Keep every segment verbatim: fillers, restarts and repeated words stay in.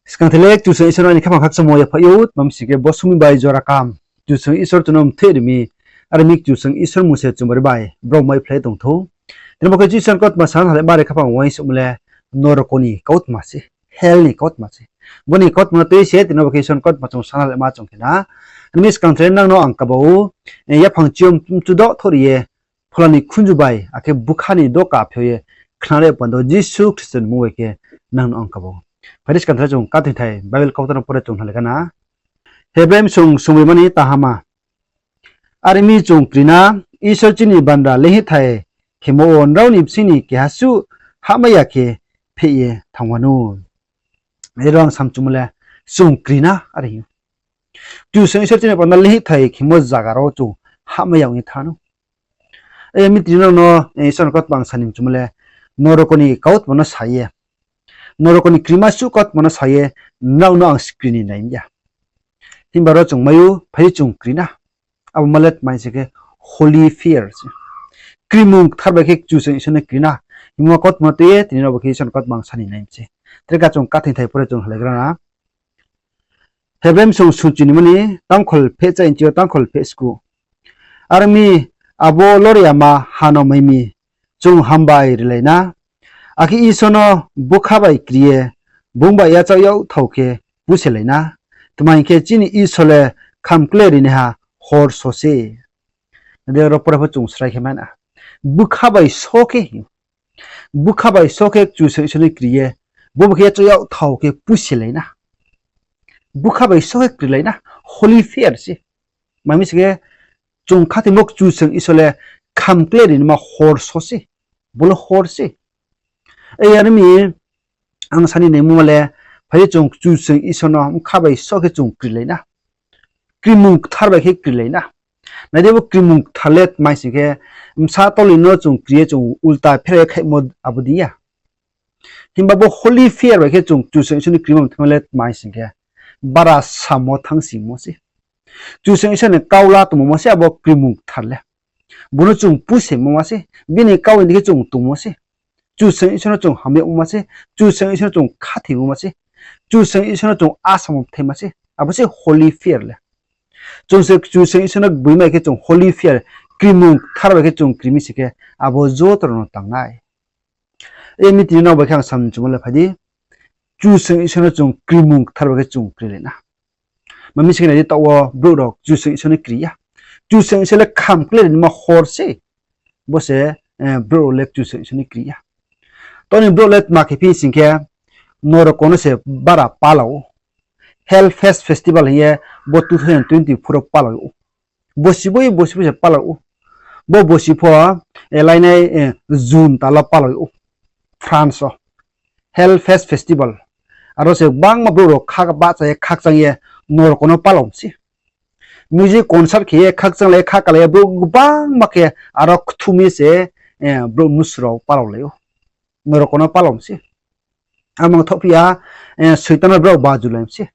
Skang thai le Kchusoyang Isor no aini khaphang khakchangmo yaphaih ou, tma mi sing khe bo sumi bai jora kaham Kchusoyang Isor chung no mthoih ri mi, are mi Kchusoyang Isor mung se chumari bai brao maiphlai tong thou. Tini bo khe Isor ni kautma sana le mare khaphang uaingsouhmo le noroko ni kautma se, hell ni kautma se. Bo ni kautma no tui se tini bo khe Isor ni kautma chung sana le ma chung khe na. Are mi skang thai le nang no ang kaba ou, yaphang chiyom mchudoh thoh ri ye, phola ni khunju bai, akhe bkha ni doka phio ye, khna le pando Jisu Khristo ni mmung bai khe nang no ang kaba ou. Phai di skang thai le chung kathingthai Bible kautma no pore chung hnalai gana. Hebrai bsung sungbroi mani tahama. Are mi chung kri na, Isor chini bandra leinghoihthai khemo wo nrao ni bsing ni keha suh hahmai ya khe pheh ye thanng wanou. Aro ang samchumo le, chung kri na, are hing ou. Kchusoyang Isor chini bandra leinghoihthai khemo zaga rao chung hahmai ya ong ye thanng nou. Are mi tini nang no Isor ni kautma ang sa ni mchumo le, noroko ni kautma no sa ye, noroko ni krima suh kautma no sa ye, nrao no ang skri ni nai ya. Himba ro chung mai ou, phai di chung kri na. Abo ma le tma mi sing khe holy fear se. Krimung kthar bai khe Kchusoyang Isor no kri na. Himba kautma tui ye tini nrao bo khe Isor ni kautma ang sa ni nai mi se. Tre khe chung kathingthai pore chung hnalai gra na. Hebrai bsung sungchi ni mani tangkhol pheh cha inchi yo tangkhol pheh sku. Are mi abo lor yama ha no mai mi, chung hambai rilai na. Akhe Isor no bkha bai kri ye, bung bai yachaoh yagthao khe puselai na. Tma hing khe chini Isor le khamkle rinaiha hor so se. Ade ro pore pho chung srai khe mai na. Bkha bai so khe, bkha bai so khe Kchusoyang Isor no kri ye, bo bai khe yachaoh yagthao khe puselai na. Bkha bai so khe krilai na, holy fear se. Tma mi sing khe, chung khathoimo Kchusoyang Isor le khamkle rinaima hor so se, bo le hor se. Are mi, ang sa ni naimo ma le, phai di chung Kchusoyang Isor no bkha bai so khe chung krilai na. Krimung kthar bai khe krilai na. Nai di bo krimung kthar le tma mi sing khe, bsa toli no chung kri ye chung ulta phera ye khaihmo abo dei ya. Himba bo holy fear bai khe chung Kchusoyang Isor ni krima mthaima le tma mi sing khe, bara samo thanngsimo se. Kchusoyang Isor ni kau la tongmo ma se abo krimung kthar le. Bo no chung pusemo ma se, bini kau ni dei khe chung tongmo se. Kchusoyang Isor no chung hamyagmo ma se, Kchusoyang Isor no chung khathoimo ma se, Kchusoyang Isor no chung asamo bthaima se, abo se holy fear le. Chung se Kchusoyang Isor no gboima khe chung holy fear, krimung kthar bai khe chung kri mi sing khe, abo joto rao no tang nai. Are mi tini nrao bai khe ang sa ni mchumo le phai di, Kchusoyang Isor no chung krimung kthar bai khe chung krilai na. Tma mi sing khe nai di, taoh wo brouh rao Kchusoyang Isor no kri ya. Kchusoyang Isor le khamkle rinaima hor se. Bo se, brouh rao le Kchusoyang Isor no kri ya. Taoh ni brouh le tma khe phi sing khe, noroko no se bara pala ou. Hellfest Festival hing ye bo two thousand twenty-four wo pala ou. Bosi bo, bosi bo se pala ou. Bo bosi pho, lainai, June tal wo pala ou. France wo Hellfest Festival. Aro se gbangma brouh rao kha bahcha ye, khakchang ye, noroko no pala mi se. Music concert khe ye, khakchang lai ye, khakalai ye, brouh gbangma khe aro kthum ye se, brouh mnusu rao palalai ou. Noroko no pala mi se. Amang thohphi ya, Soitan no brao bajulai mi se.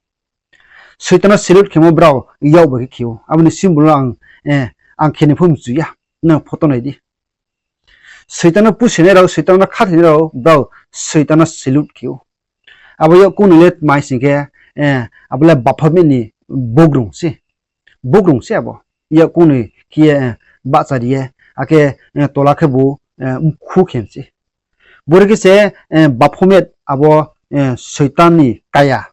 Soitan no salute khemo brao yak bai khe khe ou. Abo ni symbol no ang, ang khe ni pho mchu ya. Nang photo nai di. Soitan no pusinai rao, Soitan no khathoinai rao, brao Soitan no salute khe ou. Abo yakkoung ni le tma mi sing khe, abo le Baphomet ni bugrung se. Bugrung se abo. Yakkoung ni khe ye, bahchari ye, akhe, tola khebu, mkhu khe mi se. Bore khe se, Baphomet abo, Soitan ni kaya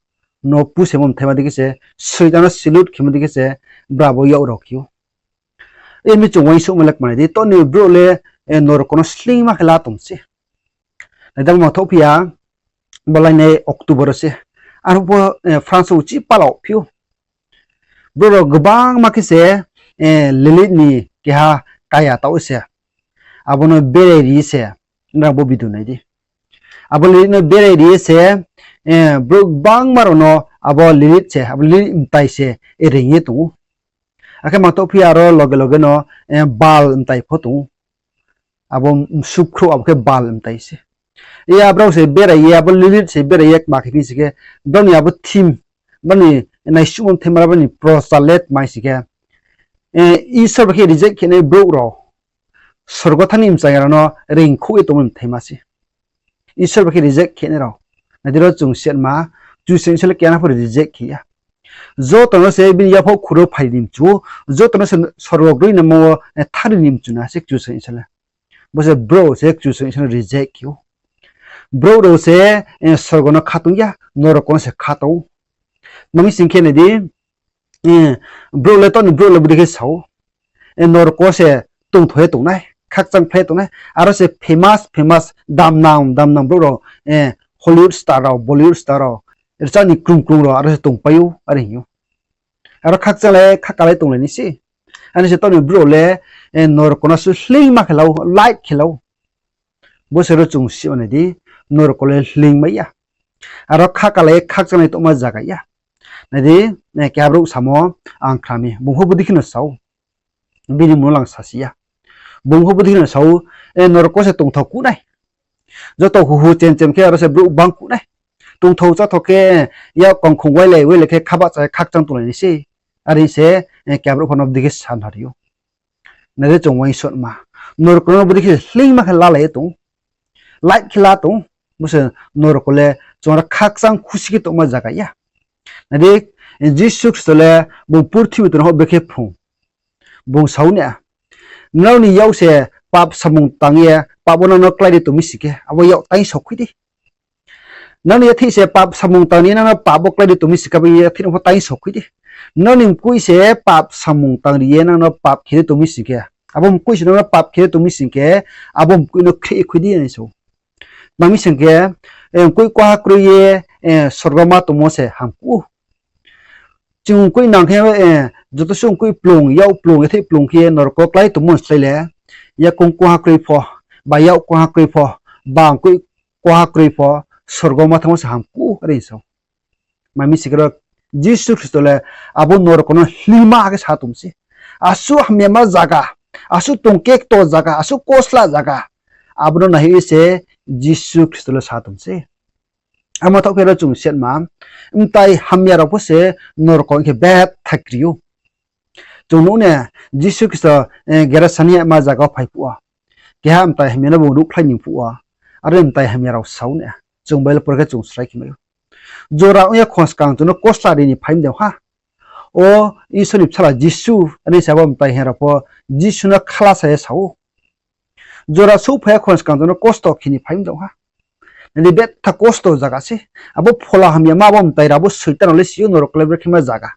no pusemo mthaima dei khe se, Soitan no salute khemo dei khe se, brao bo yak rao khe ou. Are mi chung uaingsouhmo le kmanai di, taoh ni brouh le, noroko no sleingma khe la tong se. Nai di, amang thohphi ya, bo lainai October wo se. Aro pho, France wo uchih pala phi ou. Brouh rao gbangma khe se, Lilith ni keha kaya taoh se. Abo no berai ri se, nrao bo video nai di. Abo Lilith no berai ri se, brouh gbangma rao no abo Lilith se, abo Lilith mtai se, reing ye tong ou. Akhe mang thohphi ya aro loge loge no, Baal mtai pho tong ou. Abo msubkhrouh abo khe Baal mtai se. Iya brao se berai ye, abo Lilith se berai ye kma khe phi sing khe, brao ni abo theme, brao ni naisuhmo mthaima, brao ni prochar le tma mi sing khe, Isor bai khe reject khenai brouh rao, sorgo thanng ni mchang rao no reingkhouh ye tongmo mthaima se. Isor bai khe reject khenai rao. Nai di ro chung siatma, Kchusoyang Isor le keha no pho reject khe ya. Joto no se bini yaphaih khuro phai ri ni mchu ou, joto no se sorgo groi nangmo wo, eh, thari ni mchu na se Kchusoyang Isor le. Bo se brouh se Kchusoyang Isor no reject khe ou. Brouh rao se, eh, sorgo no kha tong ya, noroko no se kha tong ou. Tma mi sing khe nai di, eh, brouh le taoh ni brouh le bodei khe sa ou. Eh, noroko se tongthou ye tongnai, khakchangphlai ye tongnai. Aro se famous, famous, damnang, damnang brouh rao, eh, Hollywood star rao, Bollywood star rao, rchah ni krung krung rao, aro se tongpai ou, are hing ou. Aro khakchanglai, khakalai tonglai nai se. Are se taoh ni brouh le, eh, noroko no asuh hleingma khe la ou, light khe la ou. Bo se ro chung sima nai di, noroko le hleingmai ya. Aro khakalai, khakchanglai tongma zaga ya. Nai di, eh, keha brouh samo, ang khna mi. Bung pho bodei khe no sa ou. Bini mmung no lang sasi ya. Bung pho bodei khe no sa ou, eh, noroko se tongthou kuh nai. Joto huhu chem chem khe aro se brouh bang kuh nai. Tongthou cháthou khe, yak kongkhong wailai wailai khe khabahcha ye khakchang tonglai nai se. Are se, eh, keha brouh pho no bodei khe sa na ri ou. Nai di chung uaingsouhma. Noroko no bodei khe hleingma khe lalai ye tong ou. Light khe la tong ou. Bo se noroko le chung aro khakchang khusi khe tongma zaga ya. Nai di, Jisu Khristo le bung purthimbi tongnai houh brekhe phrung. Bung sa ou na, nrao ni yak se pap samung tang ye pap wo nang no klái ri tong mi sing khe, abo yak taingsokhui di. Nrao ni yatheih se pap samung tang ri ye nang no pap wo klái ri tong mi sing khe, abo yatheih no pho taingsokhui di. Nrao ni mkoih se pap samung tang ri ye nang no pap khe ri tong mi sing khe, abo mkoih se nang no pap khe ri tong mi sing khe, abo mkoih no khreh khui di, hing sa ou. Tma mi sing khe, eh, mkoih kuaha kroi ye, eh, sorgo ma tongmo se hamkuh ou. Chung mkoih nang khe, eh, joto suh mkoih plung, yak plung, yatheih plung khe noroko klái tongmo ni slái le, yakoung kuaha kroi pho, ba yak kuaha kroi pho, ba mkoih kuaha kroi pho, sorgo ma thanngmo se hamkuh ou, are sa ou. Tma mi sing khe ro, Jisu Khristo le abo noroko no hleingma khe sa tong se. Asuh hamyama zaga, asuh tongkekto zaga, asuh kosla zaga, abo no naihoih ye se Jisu Khristo le sa tong se. Amo thaoh khe ro chung sima, mtai hamya rao pho se noroko hing khe betha kri ou. Chung nuh ne, Jisu Khristo, eh, Gerasani ma zaga wo phai phuh wo, keha mtai hamya no bung ruhkhlai ni phuh wo, aro mtai hamya rao sa ou ne, chung Bible por khe chung srai khe mai ou. Jora ong ya khongskang chung no kosla ri ni phai mdeng ha. O Isor ni bsala Jisu, are se abo mtai hamya rao pho Jisu no khalasa ye sa ou. Jora souhphai ya khongskang chung no kosto khe ni phai mdeng ha. Nai di betha kosto zaga se. Abo phola hamyama abo mtai rao abo soitan rao le si ou noroko le brekhe ma zaga.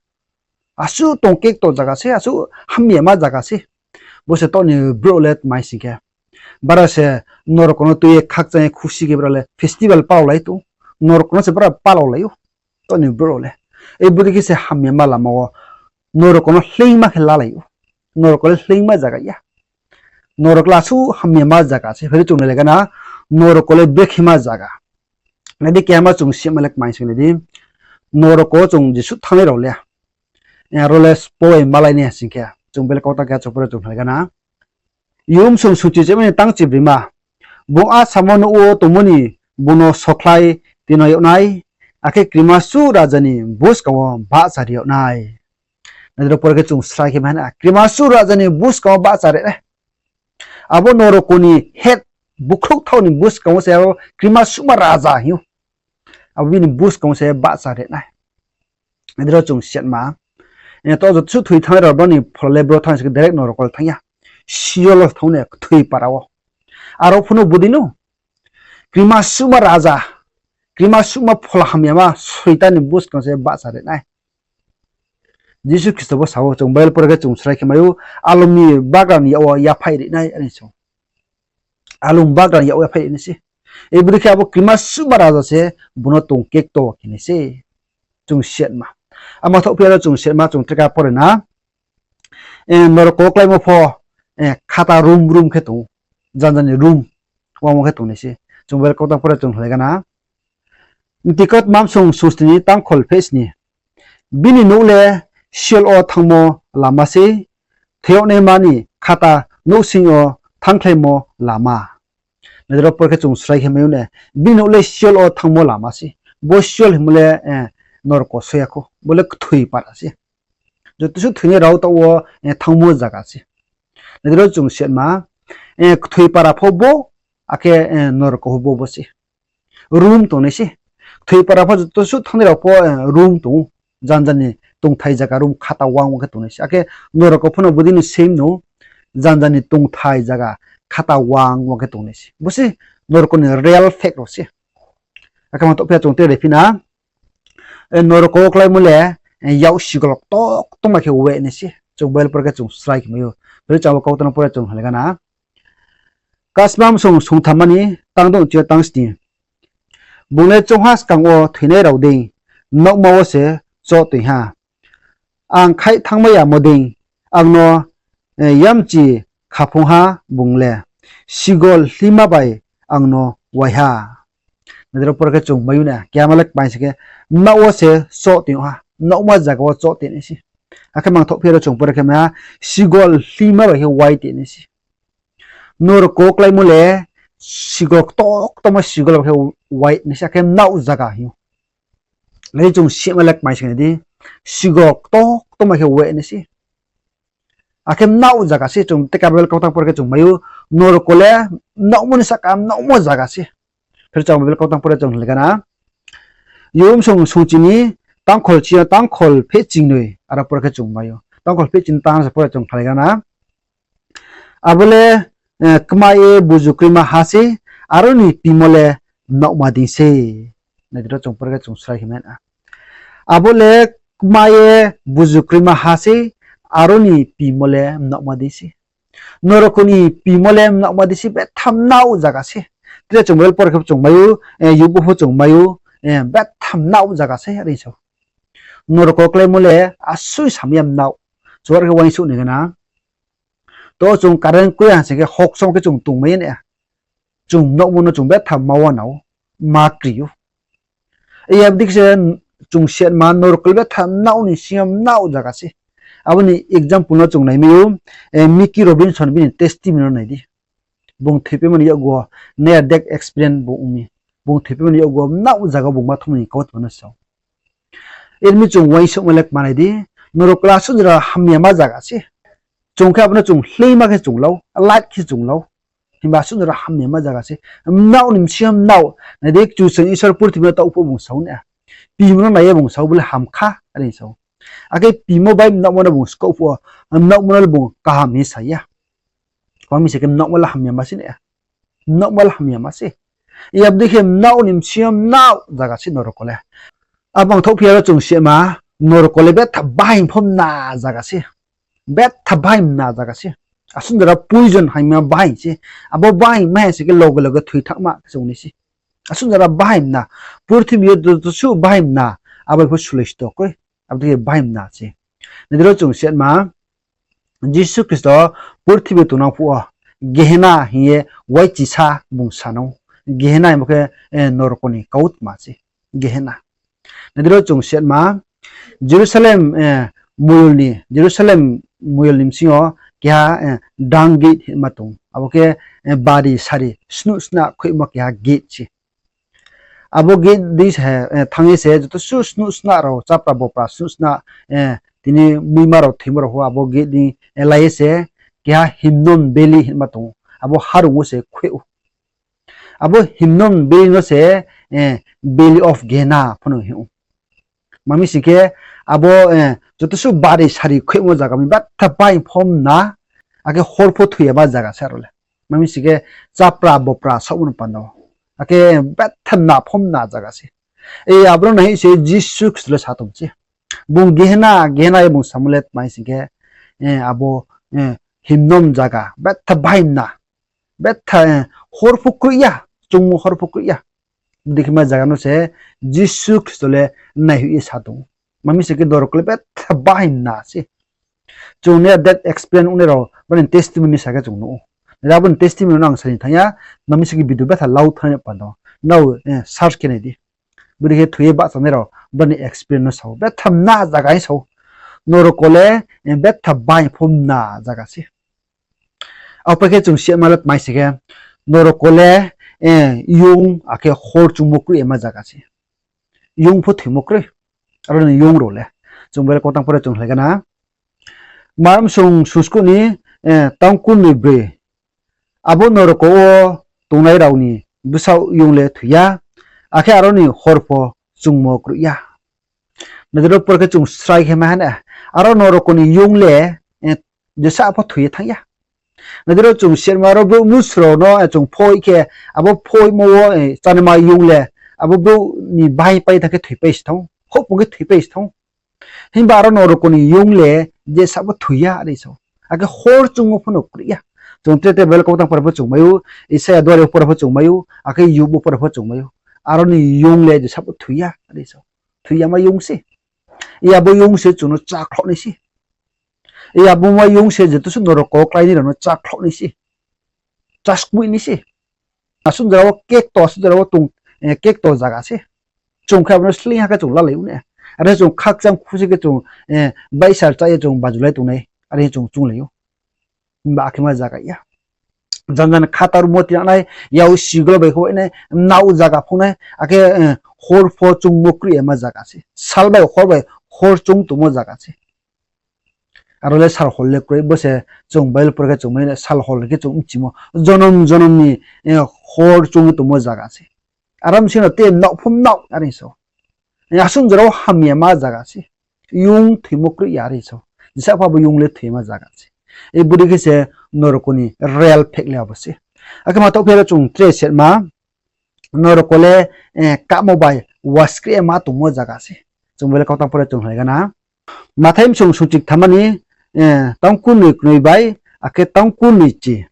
Asuh tongkekto zaga se, asuh hamyama zaga se. Bo se taoh ni brouh le tma mi sing khe, bara se noroko no tui ye khakchang ye khusi khe brouh le festival palaolai tong. Noroko no se bara palaolai ou. Taoh ni brouh le. E bodei khe se hamyama lama wo noroko no hleingma khe lalai ou. Noroko le hleingma zaga ya. Noroko le asuh hamyama zaga se. Phai di chung nai le gana, noroko le bekhema zaga. Nai di kehama chung sima le kmai sing nai di. Noroko chung jesuh thanngnai rao le, eh, aro le sbo bai malai nai sing khe, chung Bible kautang khe achouh pore chung nai le gana. Yumsung sungchi chehmani tangchi brima, bung asamo nouh wo tongmo ni bung no sokhlai tino yag nai, akhe krima suh raja ni buskang wo bahcha ri yag nai. Nai di ro, pore khe chung srai khe mai na, krima suh raja ni buskang wo bahcha ri nai. Abo noroko ni head, bukhrouh thao ni buskang wo se abo krima suhma raja hing ou. Abo bini buskang wo se bahcha ri nai. Nai di ro chung sima, eh, taoh joto suh thoi thanngnai rao bo ni phola le bro thanng sing khe direct noroko le thanng ya. Sheol wo thanng ne, kthoi para wo. Aro pho no bodei no krima suhma raja, krima suhma phola hamyama soitan ni buskang se bahcha ri nai. Jisu Khristo bo sa ou, chung Bible pore khe chung srai khe mai ou, alum ni bagra ni yak wo yaphaih ri nai, are sa ou. Alum bagra ni yak wo yaphaih ri nai se. E bodei khe abo krima suhma raja se bung no tongkekto khe nai se. Chung sima. Amo thaoh phi ya ro chung sima, chung treka pore na. Eh, noroko wo kláimo pho, eh, khata room room khe tong ou. Janja ni room, wamo khe tong nai se. Chung Bible kautang pore chung nai le gana. Mtikot mamsung sungsni tangkhol phehsni. Bini nouh le Sheol wo thanngmo lama sei, thoi yag naima ni khata nouhsing yo thanngkhlaimo lama. Nai di ro, pore khe chung srai khe mai ou ne, bini nouh le Sheol wo thanngmo lama sei. Bo Sheol hingmo le, eh, noroko soi ya khou, bo le kthoi para se. Joto suh thoinai rao taoh wo, eh, thanngmo zaga se. Nai di ro chung sima, eh, kthoi para pho bo, akhe, eh, noroko pho bo, bo se. Room tongnai se. Thoi para pho joto suh thanngnai rao pho, eh, room tong ou. Janja ni tongthai zaga room khata wang wang khe tongnai se. Akhe norok wo pho no bodei no same no, janja ni tongthai zaga khata wang wang khe tongnai se. Bo se norok ni real fact rao se. Akhe mangthoh phi ya chung tre phi na, eh, norok wo kláimo le, eh, yak sigol ktoktma khe wai nai se. Chung Bible por khe chung srai khe mai ou. Beri chang wo kautang por khe chung halai gana. Kasmam song songthamma ni tang dong chi yo tang sni. Bung le choungha skang wo thoinai rao dei, mnaohma wo se choh toing ha. Ang khaih thanngmai yamo dei, ang no, eh, yamchi khaphung ha bung le, sigol hlima bai ang no wai ha. Nai di ro por khe chung mai ou na, keha ma le kmai se khe, mnaoh wo se choh toing ha, mnaohma zaga wo choh toing nai se. Akhe mangthoh phi ya ro chung por khe ma, sigol hlima bai khe wai toing nai se. Norok wo kláimo le, sigol ktoktma sigol bai khe wai nai se, akhe mnaoh zaga hing ou. Nai di chung sima le kmai se nai di, sigol ktoktma khe wai nai se. Akhe mnaoh zaga se chung teka Bible kautang por khe chung mai ou, norok wo le mnaohmo ni sahka mnaohmo zaga se. Phir chang Bible kautang por khe chung halai gana. Yom song songchi ni tangkhol chi yo tangkhol phehchingnoi aro por khe chung mai ou. Tangkhol phehching tang se por khe chung halai gana. Abo le, eh, kma ye buzu kroima ha se, aro ni pimo le mnaohma dei se. Nai di ro chung por khe chung srai khe mai na. Abo le kma ye buzu kroima ha se, aro ni pimo le mnaohma dei se. Norok ni pimo le mnaohma dei se, betha mnaoh zaga se. Tre chung Bible por khe chung mai ou, eh, Job wo pho chung mai ou, eh, betha mnaoh zaga se are sa ou. Norok wo kláimo le asoi samya mnaoh. Chuar khe uaingsouh ni gana. To chung current kroi ha sing khe hoksom khe chung tongmai ya na. Chung mnaohmo no chung betha ma wanao, ma kri ou. Iya abo dei khe se chung sima norok le betha mnaoh ni sima mnaoh zaga se. Abo ni example no chung nai mai ou, eh, Mickey Robinson bini testimony no nai di. Bung thoipaimo ni yakgu wo near death experience bung ong mi. Bung thoipaimo ni yakgu wo mnaoh zaga bung ma thangmo ni kautma no sa ou. Eri mi chung uaingsouhma le kma nai di, norok le asuh jora hamyama zaga se. Chung khe abo no chung hleima khe chung lau, light khe chung lau. Himba asuh jora hamyama zaga se. Mnaoh ni bsing yo mnaoh, nai di Kchusoyang Isor purthimbi no taoh phuh bung sa ou na. Pimo no nai ye bung sa ou bo le ham kha are sa ou. Akhe pimo bai mnaohmo no bung skaoh phuh, mnaohmo no le bung kaham hing sa ya. Kma mi se khe mnaohmo le hamyama se na. Mnaohmo le hamyama se. Iya abo dei khe mnaoh ni bsing yo mnaoh zaga se norok le. Abo mangthoh phi ya ro chung sima, norok le betha bahaing pho mna zaga se. Betha bahaing mna zaga se. Asuh jora poison haingma bahaing se. Abo bahaing ma hai se khe loge loge thoi thangma khe se ong nai se. Asuh jora bahaing mna. Purthimbi yo joto suh bahaing mna. Abo pho sulai sto kroi. Abo dei khe bahaing mna se. Nai di ro chung sima, Jisu Khristo purthimbi tongnang phuh wo Gehena hing ye uaichisa bung sa nou. Gehena hingmo khe, eh, norok ni kautma se. Gehena. Nai di ro chung sima, Jerusalem, eh, moyol ni, Jerusalem moyol ni bsing yo keha, eh, dung gate hingma tong. Abo khe, eh, bari sari snuh snah khuihmo keha gate se. Abo gate dei se, eh, thanng ye se joto suh snuh snah rao, chapra bopra snuh snah, eh, tini muima rao thoimo rao pho abo gate dei, eh, lai ye se keha Hinnom Valley hingma tong ou. Abo harung wo se khuih ou. Abo Hinnom Valley no se, eh, Valley of Gehenna pho no hing ou. Tma mi sing khe abo, eh, joto suh bari sari khuihmo zaga mi betha bahaing pho mna, akhe hor pho thoi yama zaga se aro le. Tma mi sing khe chapra bopra saohmo no panda wo. Akhe betha mna pho mna zaga se. E abo no nai hing se Jisu Khristo le sa tong se. Bung Gehena, Gehena ye bung samo le tma mi sing khe, eh, abo, eh, Hinnom zaga, betha bahaing mna, betha, eh, hor pho kroih ya, chungmo hor pho kroih ya. Bodei khe ma zaga no se Jisu Khristo le naihoih ye sa tong ou. Tma mi sing khe norok le betha bahaing mna se. Chung near death experience ongnai rao bani testimony sa khe chung nuh ou. Abo ni testimony no ang sa ni thanng ya, tma mi sing khe video betha lau thanng ya panda wo. Nrao, eh, search khe nai di. Bodei khe thoi ye bahchanai rao bani experience no sa ou. Betha mna zaga hing sa ou. Norok le, eh, betha bahaing pho mna zaga se. Abo pai khe chung sima le tma se khe, norok le, eh, young akhe hor chungmo kroih yama zaga se. Young pho thoimo kroi. Aro ni young rao le. Chung Bible kautang por khe chung halai gana. Marmsong sungskuh ni, eh, tang kurnoi broi. Abo norok wo tongnai rao ni bsaoh young le thoi ya, akhe aro ni hor pho chungmo kroih ya. Nai di ro, por khe chung srai khe mai ha na, aro noroko ni young le, eh, jesa pho thoi ye thanng ya. Nai di ro, chung sima aro brouh mnusu rao no, eh, chung phoih khe, abo phoihmo wo, eh, chánaima young le, abo brouh ni bahai pai thanng khe thoipai se thanng ou, houhpung khe thoipai se thanng ou. Himba aro noroko ni young le jesa pho thoi ya, are sa ou. Akhe hor chungmo pho no kroih ya. Chung tre tre Bible kautang pora pho chung mai ou, Isaia duari pora pho chung mai ou, akhe Job pora pho chung mai ou. Aro ni young le jesa pho thoi ya, are sa ou. Thoi yama young se. Iya bo young se chung no chákhloh nai se. Iya bo ma young se jetusu noroko kláinai rao no chákhloh nai se. Cháskmoih nai se. Asuh jora wo kekto, asuh jora wo tong, eh, kekto zaga se. Chung khe abo no sleing ha khe chung lalai ou na. Are chung khakchang khusi khe chung, eh, baihsar chá ye chung bajulai tongnai. Are chung chounglai ou. Himba akhe ma zaga ya. Janja ni khatar mo tinang nai, yag siglo bai khe nai, nao zaga phung nai, akhe, eh, hor pho chungmo kroih yama zaga se. Sal bai hor bai hor chung tongmo zaga se. Aro le sal hor le kroi, bo se chung Bible por khe chung mai na, sal hor khe chung mchimo. Jonom jonom ni, eh, hor chung tongmo zaga se. Aro bsing no te nao pho nao, are sa ou. Asuh jora wo hamyama zaga se. Young thoimo kroih ya, are sa ou. Jesa pha bo young le thoima zaga se. Bodei khe se noroko ni real fact le abo se. Akhe ma taoh phi aro chung tre sima, noroko le, eh, kahmo bai waskreh ye ma tongmo zaga se. Chung Bible kautang pore chung hai gana. Mathai bsung sungchik thamani, eh, tangku noi knoi bai, akhe tangku noi chi.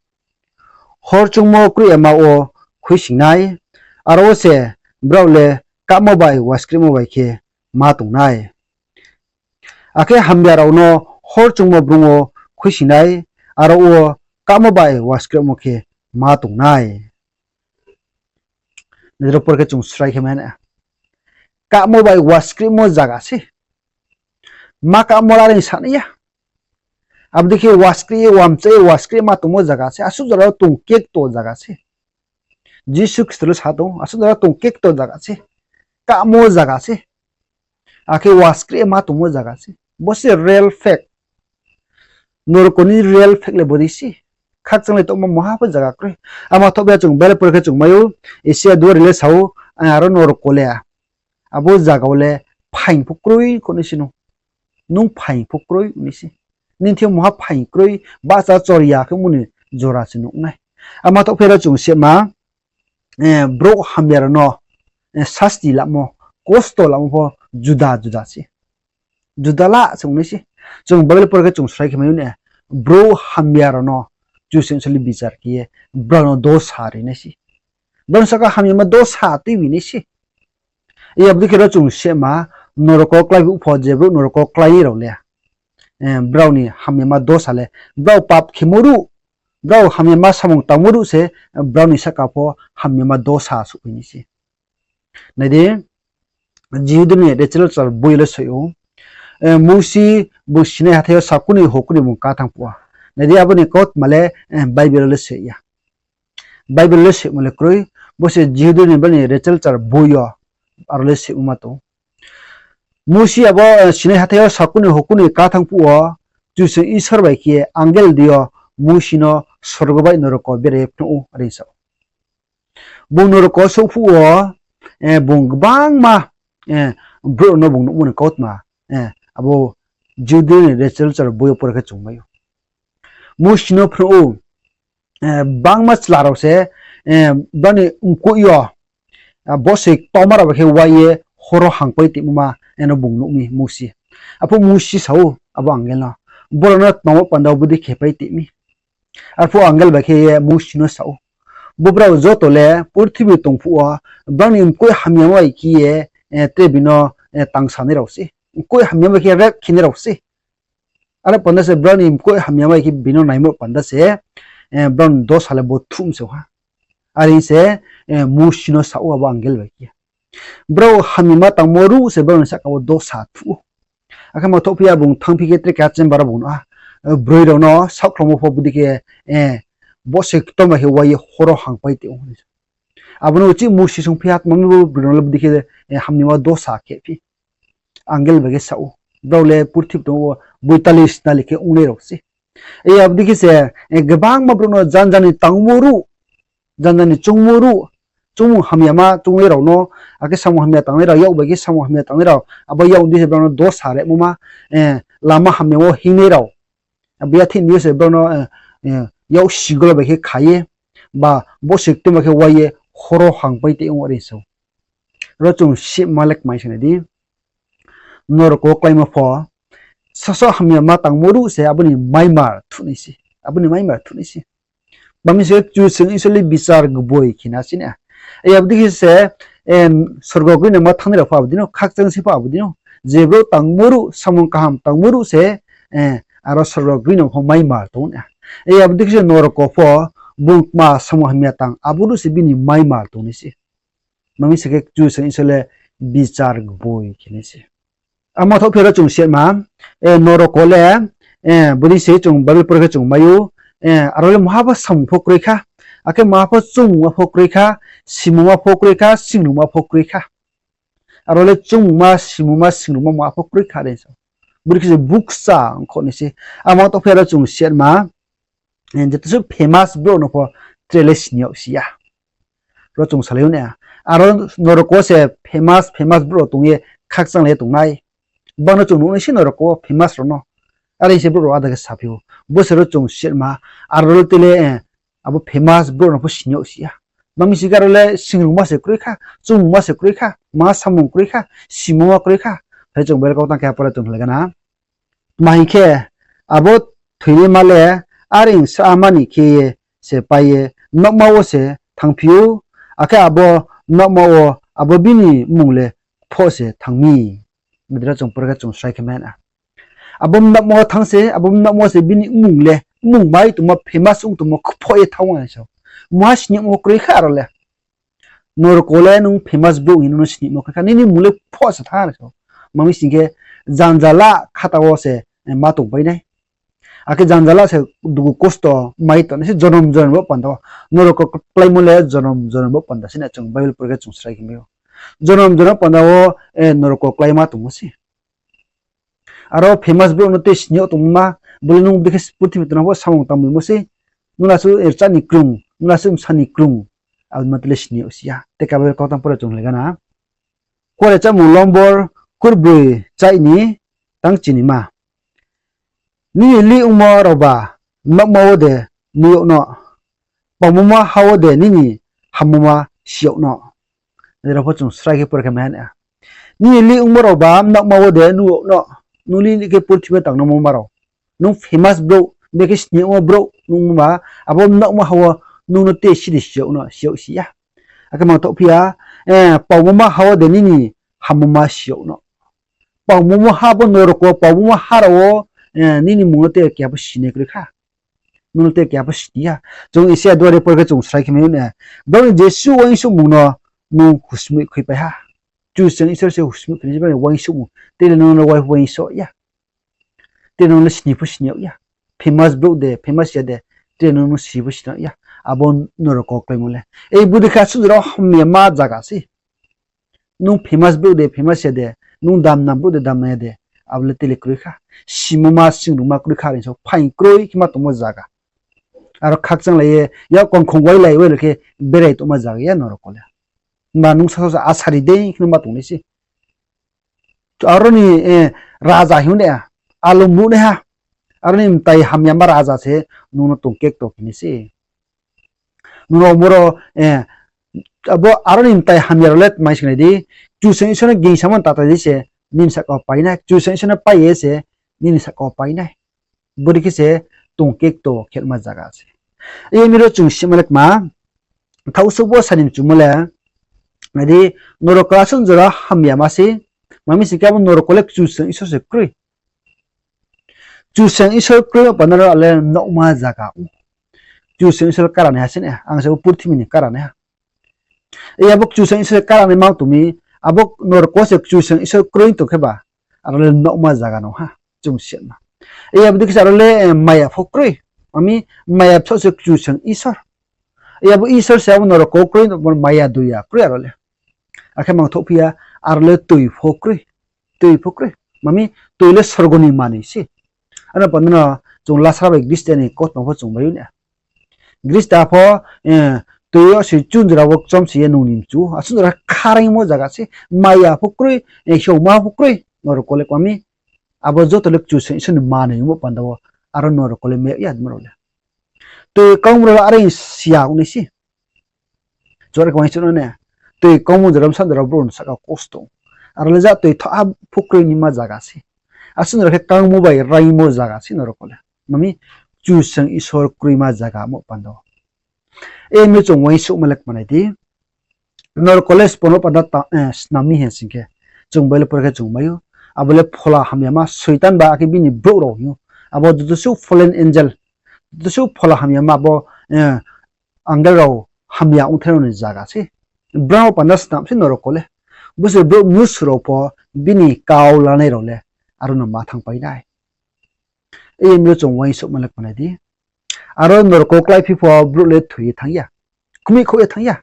Hor chungmo kroih yama wo khuisoing nai, aro wo se brao le kahmo bai waskrehmo bai khe ma tong nai. Akhe hamya rao no hor chungmo brung wo khuisoing nai, aro wo kahmo bai waskrehmo khe ma tong nai. Nai di ro, por khe chung srai khe mai na. Kahmo bai waskrehmo zaga se. Ma kahmo la reing sa nai ya. Abo dei khe waskreh ye, wamcha ye, waskreh ma tongmo zaga se. Asuh jora wo tong kekto zaga se. Jisu Khristo le sa tong ou, asuh jora wo tong kekto zaga se. Kahmo zaga se. Akhe waskreh ma tongmo zaga se. Bo se real fact. Noroko ni real fact le bodei se. Khakchanglai tongmo mungha pho zaga kroi. Ama thoh bai chung Bible por khe chung mai ou, Isaia duari le sa ou, aro noroko le abo zaga wo le phaing pho kroi kho nai se nung. Nung phaing pho kroi nai se. Nini thing yo mungha phaing kroi, bahcha chor ya khe mo ni jora se nung nai. Ama thoh phi aro chung sima, eh, brouh hamya rao no, eh, sasti lamo, kosto lamo pho juda juda se. Juda la se ong nai se. Chung Bible por khe chung srai khe mai ou na, brouh hamya rao no Kchusoyang sali bichar khe ye brao no dosa ri nai se. Brao ni sahka hamyama dosa tuibi nai se. Iya bodei khe ro chung sima, noroko klái phuh pho je brouh noroko klái rao le, eh, brao ni hamyama dosa le, brao pap khemo ruh, brao hamyama samung tangmo ruh se, brao ni sahka pho hamyama dosa souhphai nai se. Nai di, Jihudi ni Literature boi yo le soi ou, eh, Mousi bung Sinai hathái yo saku ni hoku ni bung ká thanng phuh wo. Nai di, abo ni kautma le, eh, Bible le soi ya. Bible le soimo le kroi, bo se Jihudi ni bani Literature boi yo aro le soimo ma tong. Mousi abo, eh, Sinai hathái yo saku ni hoku ni ká thanng phuh wo, Kchusoyang Isor bai khe angel di yo Mousi no sorgo bai noroko berai ye phnuh ou, are sa ou. Bung noroko souh phuh wo, eh, bung gbangma, eh, brouh no bung nuhmo ni kautma, eh, abo Jihudi ni Literature boi yo pore khe chung mai ou. Mousi no phnuh ou, eh, gbangma chla rao se, eh, brao ni mkoih yo, ah, bosoi ktoma rao bai khe wai ye horo hangpai tongmo ma, eh, no bung nuh mi Mousi. Arphuh Mousi sa ou abo angel no, brao no tma wo panda wo bodei khe pai tong mi. Arphuh angel bai khe ye Mousi no sa ou, bo brao joto le purthimbi tong phuh wo, brao ni mkoih hamyama bai khe ye, eh, tre bini, eh, tangsanai rao se. Mkoih hamyama bai khe rape khenai rao se. Are panda se brao ni mkoih hamyama bai khe bini naimo panda se, eh, brao ni dosa le bo thuh mi se ha. Are se, eh, Mousi no sa ou abo angel bai khe. Brao hamyama tangmo ruh se brao ni sahka wo dosa thuh ou. Akhe ma thoh phi ya bung thanngphi khe tre keha chamber wo bung nuh ha, eh, broi rao no saohkhlamo pho bodei khe, eh, bosoi ktoma khe wai ye horo hangpai tong ou. Abo no uchih Mousi sungphi ha, tma mi bo broi rao no le bodei khe, eh, hamyama dosa khe phi. Angel bai khe sa ou, brao le purthimbi tong wo boitalish nali khe ongnai rao se. Iya bodei khe se, eh, gbangma brouh no janja ni tangmo ruh, janja ni choungmo ruh, choungmung hamyama choungnai rao no, akhe samung hamya tangnai rao, yak bai khe samung hamya tangnai rao, abo yak di se brao no dosa remo ma, lama hamya wo hingnai rao, abo ya thik ni yo se brao no yak sigol bai khe kha ye, ba bo se ktema khe wai ye, horo hangpai tei ong are so. Ro chung sima le kmai sanai di. Norok wo kláimo pho, sasaoh hamyama tangmo ruh se abo ni maimar thuh nai se. Tma mi se Kchusoyang Isor le bichar gboi khe na si na. Abo dei khe se sorgo grinamo thanngnai rao pho abo dei no, khakchang se pho abo dei no. Je brouh tangmo ruh, samung kaham tangmo ruh se, aro sorgo grinamo pho maimar tong na. Abo dei khe se norok wo pho bung kma samung hamya tang, abo ruh se bini maimar tong nai se. Tma mi se khe Kchusoyang Isor le bichar gboi khe nai se. Amo thoh phi ro chung sima, norok wo le, bodei se chung Bible pore khe chung mai ou, aro le maha pho samung pho kroi kha, akhe maha pho choungmungma pho kroi kha, simungma pho kroi kha, singrungma pho kroi kha. Aro le choungmungma, simungma, singrungma maha pho kroi kha are so. Bodei khe se bukcha ongkho nai se. Amo thoh phi ro chung sima, jeto suh famous brouh no pho tre le sini yag si ya. Ro chung salai ou na. Aro norok wo se famous, famous brouh tong ye khakchang le tongnai. Bang no chung nuh nai se norok wo famous rao no. Are se brouh rao ada khe saphi ou. Bo se ro chung sima, aro le tre le, abo famous brouh no pho sini yag si ya. Tma mi se khe aro le singrungma se kroi kha, choungmungma se kroi kha, maha samung kroi kha, simungma kroi kha. Phai chung Bible kautang khe pore chung lai gana. Tma hing khe, abo thoinaima le areing srahma ni khe ye se pai ye, mnaohma wo se thanngphi ou, akhe abo mnaohma wo abo bini mmung le kphoh se thanng mi. Bodei ro chung pore khe chung srai khe mai na. Abo mnaohma wo thanng se, abo mnaohma wo se bini mmung le, mmung bai tongmo, famous ong tongmo kphoh ye thanng ou are so. Maha sini yagmo kroi kha aro le. Norok wo le nung famous brouh hing ye nung no sinimo kroi kha, nini mmung le kphoh se thanng are so. Tma mi sing khe, janjala khata wo se ma tongpai nai. Akhe janjala se dugu kosto mai tong nai se jonom jonom bo panda wo. Norok wo kláimo le jonom jonom bo panda se na chung Bible pore khe chung srai khe mai ou. Jonom jonom panda wo norok wo kláima tongmo se. Aro famous brouh no tei sini yag tongma, bo le nung dei khe purthimbi tongnai pho samung tangmimo sei. Nung la suh rcha ni krung, nung la suh bsa ni krung, abo ma tei le sini yag si ya. Tei khe abo kautang pore chung lai gana. Kuare chámung lombor kurbroi chaih ni tang chinima. Nini lih ongmo raoba mnaohma wo de nuh yag no, paumoma ha wo de nini hammoma si yag no. Jera pho chung srai khe pore khe mai ha na. Nini lih ongmo raoba mnaohma wo de nuh yag no, nung lih lih khe purthimbi tangnaima rao. Nung famous brouh, bekhe sini yagmo brouh nung ba, abo mnaohma ha wo nung no tei siri si yag no, si yag si ya. Akhe mang thoh phi ya, paumoma ha wo de nini hammoma si yag no. Paumoma ha bo norok wo, paumoma ha rao wo, nini mmung no tei keha pho sini kroi kha. Nung no tei keha pho sini ya. Chung Isaia duari pore khe chung srai khe mai ou na. Brao ni jesuh uaingsouhmung no nung husmoi khuipai ha. Kchusoyang Isor se husmoi khui nai se brao ni uaingsouhmung. Tei le nung no uaingsouh ya. Tei nung no sini pho sini yag ya. Famous brouh de, famous ya de, tei nung no sini pho sini yag ya. Abo norok wo kláimo le. Ei bodei khe asuh jora hamyama zaga sei. Nung famous brouh de, famous ya de, nung damnang brouh de, damnang ya de, abo le tei le kroi kha. Simoma, singrungma kroi kha are so, phaing kroi khe ma tongmo zaga. Aro khakchanglai ye, yak kongkhong wailai wailai khe berai tongma zaga ya norok wo le. Himba nung sasaoh se asari dei khe no ma tong nai se. Aro ni raja hing ne, alum nuhnaiha. Aro ni mtai hamyama raja se nung no tongkekto khe nai se. Nung no boro, abo aro ni mtai hamya rao le tma hing si nai di, Kchusoyang Isor no gingsamo ni tatai di se nini sahka wo pai nai, Kchusoyang Isor no pai ye se nini sahka wo pai nai. Bodei khe se tongkekto khe ma zaga se. Iyami ro chung sima le kma, thaohsuh bo sani mchumo le, nai di, norok wo asuh jora hamyama se, tma mi sing khe abo norok wo le Kchusoyang Isor se kroi. Kchusoyang Isor kroi panda ro le mnaohma zaga. Kchusoyang Isor karanaiha se na, ang se bo purthimbi ni karanaiha. Abo Kchusoyang Isor karanaima tong mi, abo norok wo se Kchusoyang Isor kroi tong khe ba, aro le mnaohma zaga no ha, chung sima. Abo dei khe se aro le maya pho kroi, ami maya bsaoh se Kchusoyang Isor. Abo Isor se abo norok wo kroi tong, maya doya kroi aro le. Akhe mang thoh phi ya, aro le toi pho kroi, toi pho kroi. Tma mi toi le sorgo ni manoi se. Ano panda no chung lasra bai Ghrista ni kautma pho chung bai ou na. Ghrista pho, Tui yo se chung jora wo kchom se ye nung ni mchu. Asuh jora kharangmo zaga se. Maya pho kroi, eh, hioma pho kroi, norok le kma mi. Abo joto le Kchusoyang Isor ni manoi mo panda wo. Aro norok le me ya dma rao le. Tui kaumung rao le are siya ong nai se. Jora khe uaingsouh no ne. Tui kaumung jora bsa jora brouh ni saka kosto. Aro le ja tui thaoh ha pho kroi ni ma zaga se. Asuh jora khe kangmo bai raimo zaga se norok le. Mami, Kchusoyang Isor kroima zaga mo panda wo. E mi chung uaingsouhma le kmanai di. Norok le sbo no panda ta, eh, snam mi hing sing khe. Chung Bible le por khe chung mai ou. Abo le phola hamyama Soitan ba akhe bini brouh rao hing ou. Abo joto suh fallen angel. Joto suh phola hamyama abo, eh, angel rao hamya ongthai rao ni zaga se. Brao panda snam se norok le. Bo se brouh mnusu rao pho bini kau lanai rao le aro no ma thangpai nai. E mi chung uaingsouhma le kmanai di. Aro norok kláiphi pho brouh le thoi ye thanng ya. Kmoihkhouh ye thanng ya.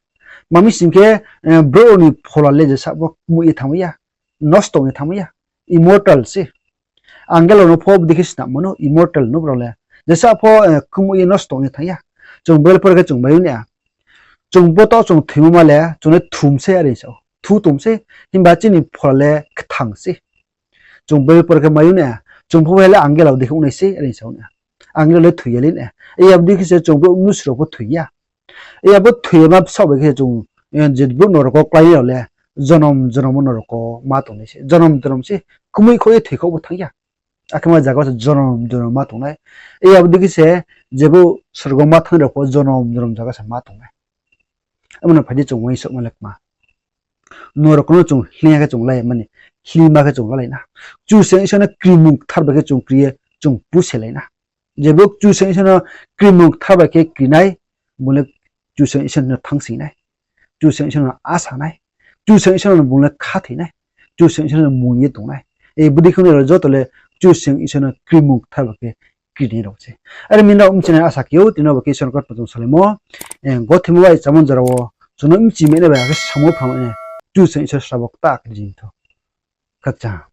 Mami sing khe, eh, brouh ni phola le jesa pho kmoih ye thanngmai ya. Nosto ong ye thanngmai ya. Immortal se. Angel rao no pho bodei khe snam mano, immortal no brao le. Jesa pho, eh, kmoih ye nosto ong ye thanng ya. Chung Bible por khe chung mai ou na. Chung bo taoh chung thoimo ma le, chung le thum se are sa ou. Thu tong se, himba chini phola le kthang se. Chung Bible por khe mai ou na, chung pho le angel rao dei khe ong nai se, are sa ou na. Angel rao le thoi ya le na. E abo dei khe se chung brouh mnusu rao pho thoi ya. E abo thoi ya ma bsaoh bai khe chung, eh, je brouh norok kláinai rao le, jonom jonom wo norok ma tong nai se. Jonom jonom se, kmoihkhouh ye thoikhouh bo thanng ya. Akhe ma zaga wo se jonom jonom ma tong nai. E abo dei khe se, je brouh sorgo ma thanng rao pho jonom jonom zaga se ma tong nai. Abo no phai di chung uaingsouhma le kma. Norok no chung hling ya khe chung lai mani, hlingma khe chung lalai na. Kchusoyang Isor no krimung kthar bai khe chung kri ye chung puselai na. Je brouh Kchusoyang Isor no krimung kthar bai khe kri nai, bung le Kchusoyang Isor no thanngsing nai. Kchusoyang Isor no asa nai. Kchusoyang Isor no bung le khathoi nai. Kchusoyang Isor no mung ye tong nai. E bodei khe nrao joto le Kchusoyang Isor no krimung kthar bai khe kri nai rao se. Are mi nrao bchinai asa khe ou, tini bo khe Isor ni kautma chung salaimo. Eh, gothoimo bai chámo jora wo, chung no bchi mai nai bai akhe samo phrang nai. Kchusoyang Isor srabo kta khe jing thou. Khakchang.